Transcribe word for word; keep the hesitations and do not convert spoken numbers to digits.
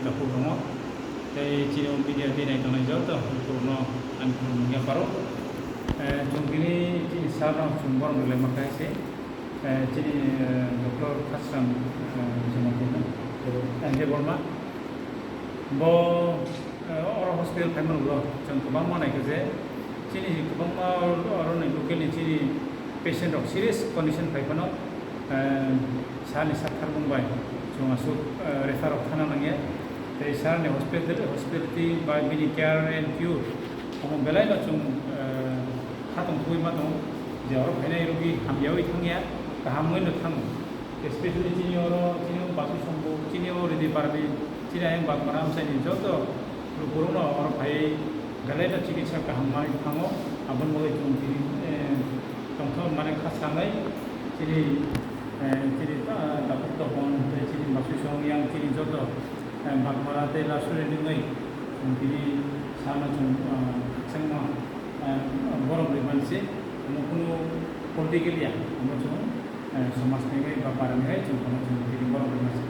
Takhuk tongo. Tei chini o media tei nai tongnai joto lukurokno ani khulumung yapharo. Eh, chwng tini chini sir no chwng borom rwlai mankha se. Eh, chini, eh, Doctor Khasram, eh, Jamatia, eh, Debbarma. Bo, eh, oro hospital phaimani ulo chwng kwbangma naikha je chini kwbangma oro ni local ni chini patient rok serious condition phai phano, eh, sir ni sak thar bung bai chwng aswk, eh, refer rok thana nangya. Tei sir ni hospital, hospitality bai bini care and cure omo belai no chwng, eh, khatong thugwi ma tongo je oro phainai rogi hamyawi thangya, kaham wngwi no thango. Especially chini oro, chini o Basu Songbo, chini o Ridi Parbi, chini ayang Bagmara amchaini joto lukurokno oro phaiwi belai no chikitsa kaham manwi thango. Aboni bagwi chwng chini, eh, tongthok mane kha sanai chini, eh, chini ta-, Dapur Topon tei chini Basu Song yang chini joto, eh, Bagmara tei Lasuri nungwi chwng tini sano chwng, eh, khakchangma, eh, borom rwmani se, omo kunu political ya, omo chwng, eh, somaj ni bai ba para ni bai chwng kono chwng tini borom rwmani se.